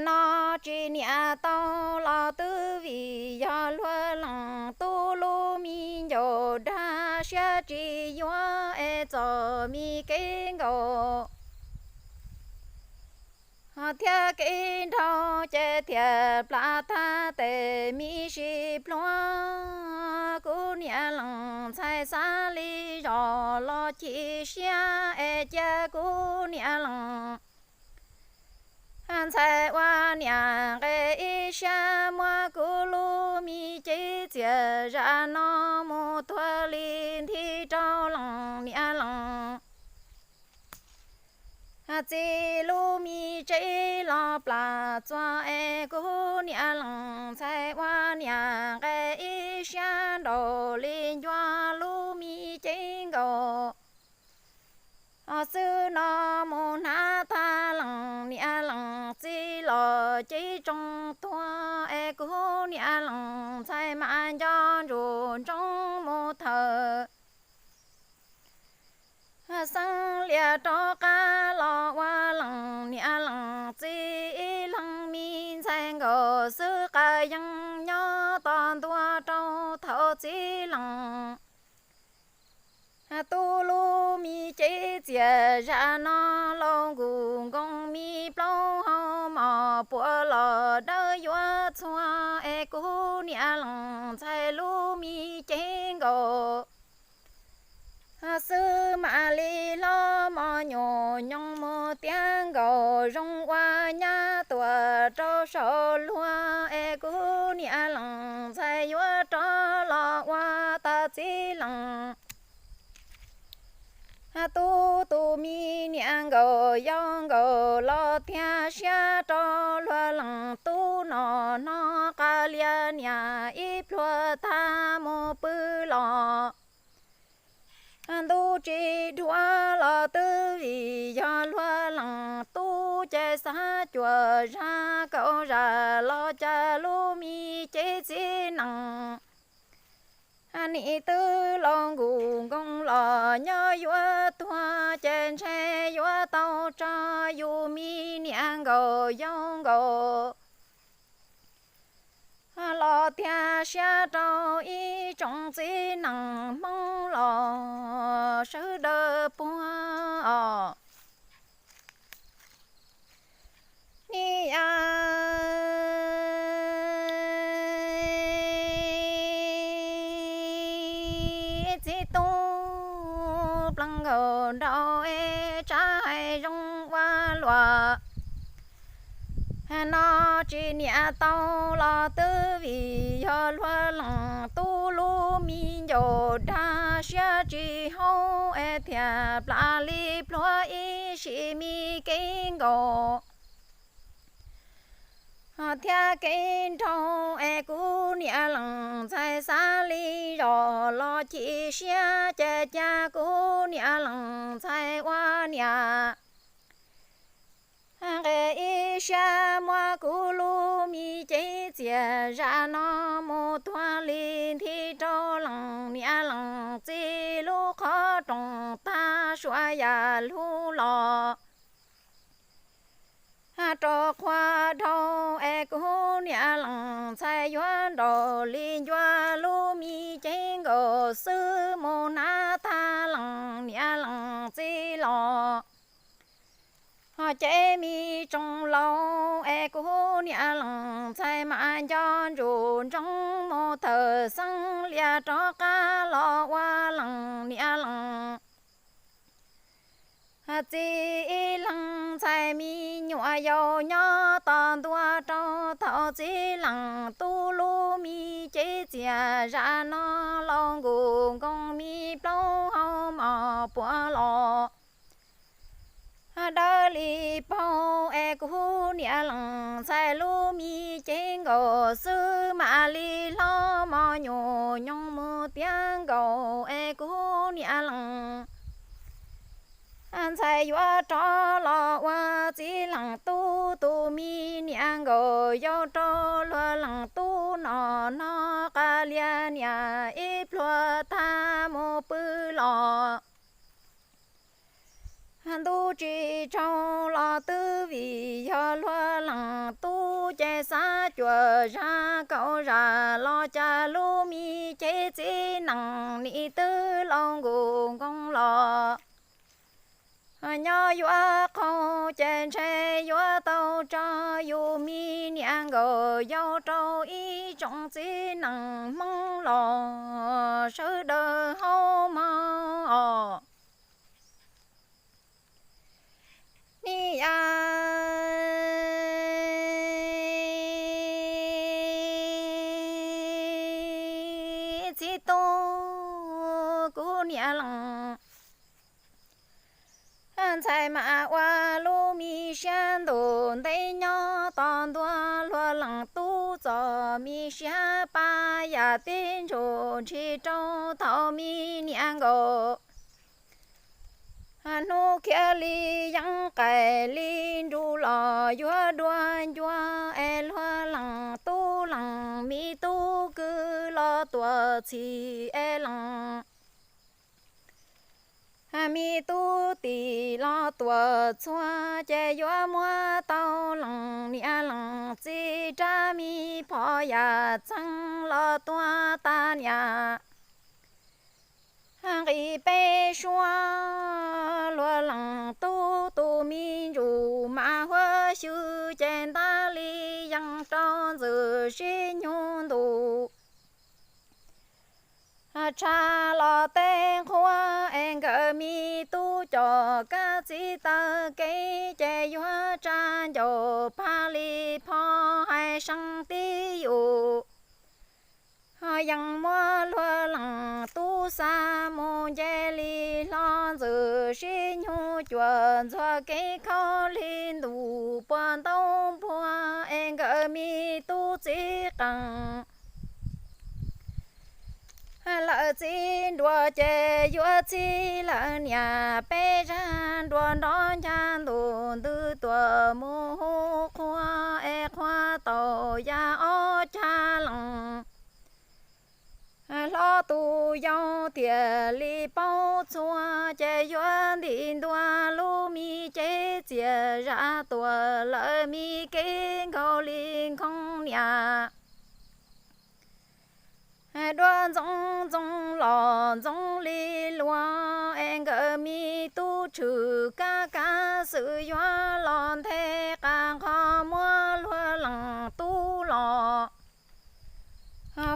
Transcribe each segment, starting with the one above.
no tsis niam tau los twb vim yog luag lees tub lub me ncaus dag siab tsis yuav es txom me kev nkaus. Ho thiab kev nraug ces thiaj plam tag tes me sib pluag. Kuv niam lees ntxhais xav li zos los chim siab es cia kuv niam lees ntxhais ua niam nqe ib siab muab kuv lub me cev txias zam no mus tuag li nthi rau lees niam lees txiv lub me tsev los plam txuas es kuv niam lees ntxhais ua niam nqe ib siab nraus li ncua lub me cev nkaus. Xwb no mus hnav tag lees niam lees txiv los cev tsoo tuag es kuv niam lees ntxhais mas nco ntsuag ntsoov mus thawm xeeb lias rov qab los ua lees niam lees txiv ib leeg me ntxhais nkaus xwb qas yeej nyob tos ntua rau thaum txiv lees tub lub me cev txias zam no laus nkus nkoos me plaub hau mos puav los dawb yuav txhua es kuv niam lees ntxhais lub me cev nkaus. Xwb mam li hlob mos nyuam nyoos mus tiav nkaus zoo ua nyab tuam rau saum luag es kuv niam lees ntxhais yuav rov los ua tag txiv lees tub tus me niam nkaus yau nkaus los tiag siab rau luag lees tub no no qas lias niam ib pluag tag mus pw los ntuj tsis dhuav los twb vim yog luag lees tub ces xav cuam zaj kaum zam los cas lub me cev txiv nees nim twb laus nkus nkoos los nyob yuav tuag ces ntshe yuav tau tso yus me niam nkaus yau nkaus los tiag siab rau ib tsoom txiv nees Hmoob los sawv daws puag os. Niam txiv tub plees nkaus nraud es tsam hais zoo ua luam no tsis niam tau los twb vim yog luag lees tub lub me ncaus dag siab tsis haub es thiaj plam li pluag ib sim me kev nkaus thiab kev nraug es kuv niam lees ntxhais xav li zos los chim siab ces cia kuv niam lees ntxhais ua niam nqe ib siab muab kuv lub me cev txias zam no mus tuag li nthi rau lees niam lees txiv lub qhov roos tag suav yam lug los rau qhua dhau es kuv niam lees ntxhais yuav nraus li ncua lub me cev nkaus xwb mus hnav tag lees niam lees txiv los ho cev me tsoos laus es kuv niam lees ntxhais mas nco ntsuj ntsoov mus thawm xeeb lias rov qab los ua lees niam lees txiv ib leeg ntxhais me nyuam yaus nyob tos ntua rau thaum txiv lees tub lub me cev txias zam no laus nkus nkoos me plaub hau mos puav los dawb li paug es kuv niam lees ntxhais lub me cev nkaus xwb mam li hlob mos nyuam nyoos mus tiav nkaus es kuv niam lees ntxhais yuav rov los ua txiv lees tub tus me niam nkaus yau rau luag lees tub no no qas lias niam ib pluag tag mus pw los ntuj tsis tsaug los ces xav cuam zaj kaum zam los cas lub me cev txiv nees nim twb laus nkus nkoos los nyob yuav qaug ces ntshe yuav tau tso yus me niam nkaum yau rau ib tsoom txiv nees Hmoob los sawv daws haub mog os. Niam txiv tub kuv niam lees, ntxhais mas ua lub me siab ntuj ntev nyob tos ntua luag lees tub txom me siab pab yam tib ntsuj ntshis rau thaum me niam nkaum. Hnub khiav li yeeb qais li nrus los yuav dua ncua es luag lees tub lees me tub kwv los tuam txhim es lees me tub tim los tuam txhua ces yuav muab tau lees niam lees txiv rab me phom yam txheej los tua tas niam. Nqis peb suab luag lees tub tus me ntsuj mas huab xyw ces ntab li yees rau ntxwm sib nyug ntus. Tshaj los tej nqhuab es nkawd me tub cov kab txiv taw kev ces yuav tsa ncaus pab li phom hais seeb tib yus. Yees muab luag lees tub xa mus nce li hlo ntxwm sib nyug cuam ntxuag kev khaub li ntus puag ntaub npua es nkawd me tub txiv qees. Lawv txiv nruas ces yuav txib lawv niam peb zaj nruas nrov ncaj ntus ntws tuam mus hu qhua es qhua tau ya ob cag lees. Hlob tus yau tiag li paub txhua ces yuav ntim ntua lub me cev txias zam tuam lawv me kev nkaus li nkhoos niam. Duab ntxoov ntxoo los ntxoov li luag es nkawd me tub tshwm kab kab xwm yuav los nthe qas nqho muab luag lees tub los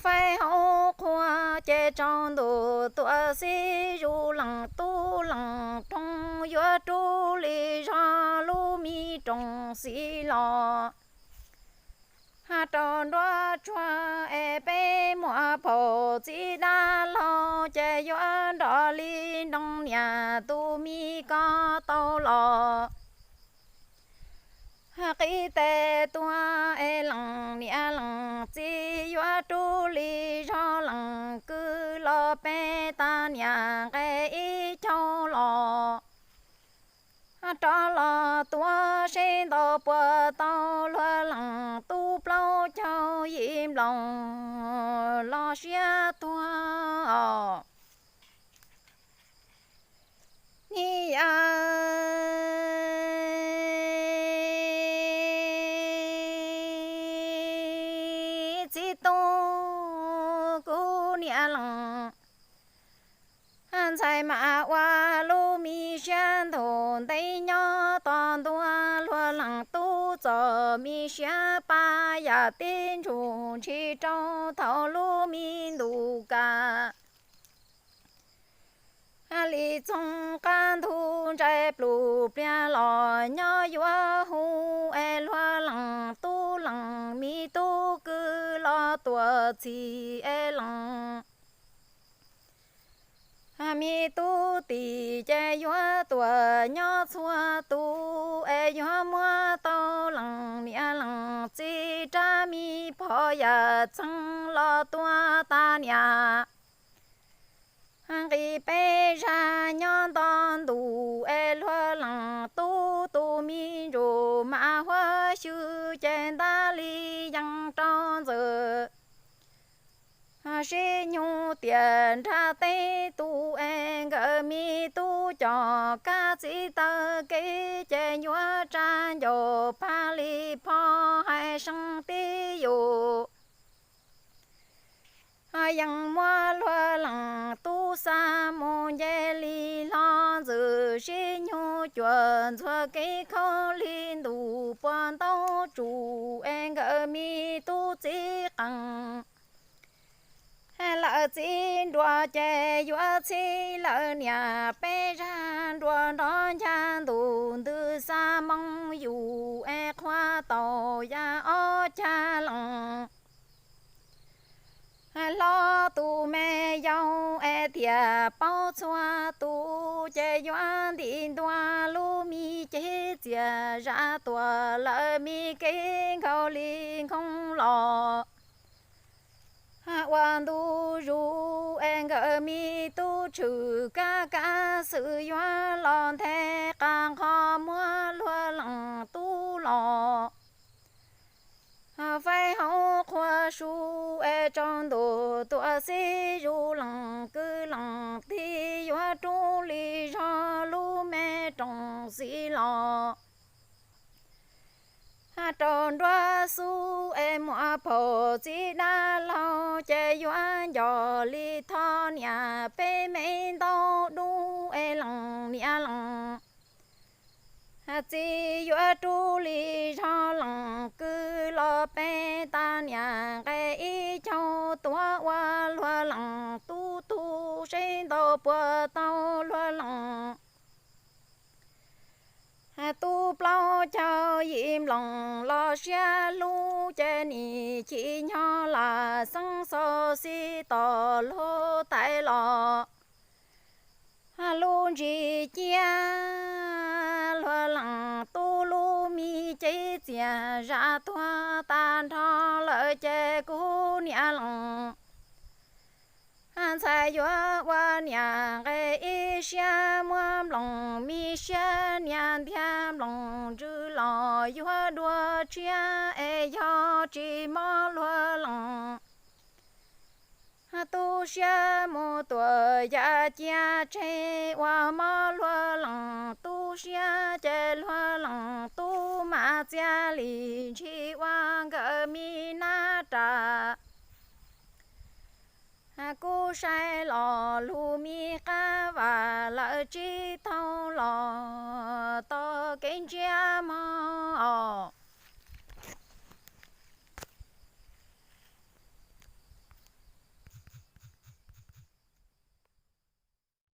faib hauv qhua ces tsaus ntuj tuam xib zus lees tub lees roog yuav rub li zog lub me roog xim los. Rau nruab tsuag es peb muam phaum txiv dab laug ces yuav nrog li nroo niam tus me ko tau los. Qib tes tuag es lees niam lees txiv yuav rub li zog lees kwv los peb tas niam nqe ib caug los. Rov los tuav seb ntaus puas tau luag lees tub plaub caug yim nploos los siab tuag os. Niam txiv tub kuv niam lees, ntxhais mas ua lub me siab ntuj ntev nyob tos ntua luag lees tub txom me siab pab yam tib ntsuj ntshis rau thaum lub me ntuj kam. Li txoog qab ntug ntsais plum pliag los nyob yuav hu es luag lees tub lees me tub kwv los tuam txhim es lees me tub tim ces yuav tuam nyob txhua tus es yuav muab tau lees niam lees txiv rab me phom yam txheej los tua tas niam. Nqis peb zaj nyob nto ntus es luag lees tub tus me ntsuj mas huab xyw ces ntab li yees rau ntxwm sib nyug tiam nrag teb tus es nkawd me tub cov kab txiv taw kev ces yuav tsa ncaus pab li phom hais seeb Yeej muab luag leej tub xa mus nce li hlo ntxwm sib nyug cuam ntxuag kev khaub lig ntuj puag ntaub tsum es nkawd me tub txiv qees lawv txiv nruas ces yuav txhij lawv niam peb zaj nruas nrov ncaj ntus ntws xa moo yus es qhua tau ya ob cag leej hlob tus me yau es thiaj paub txhua tus ces yuav ntim ntua lub me cev txias zam tuam lawv me kev nkaus li nkoog los ua ntu zus es nkawd me tub tshwm kab kab xwm yuav los nthe qab nqho muab luag leej tub los faib hauv qhua su es tsaus ntuj tuam xib zus leej kwv leej tij yuav rub li zog lub me rooj xim los rau nruab xub es muaj phaum txiv dab laug ces yuav nco li thov niam peb me ntau dub es leej niam leej txiv yuav rub li zog leej kwv los peb tas niam nqe ib caug tuav ua luag leej tub tub seb ntau puas tau luag leej tub plaub caug yim nploos los siab hlub ces nim chim nyog lam xeeb xaus xib tos luag tais los lub ntsis ciab luag leej tub lub me cev txias zam tuag tag nrho lawm ces kuv niam leej ntxhais yuav ua niam nqe ib siab muab nploos me siab niam ntiag nploos ntsws los yuav dua tshiab es yog tsis mob luag leej tu siab mus tuam yam cia tseg ua mob luag leej tu siab ces luag leej tub mam txia li ntshis ua nkawd me nab ras kuj saib los lug me qab vam lawm tsis tau los tau kev ntsiab mog os.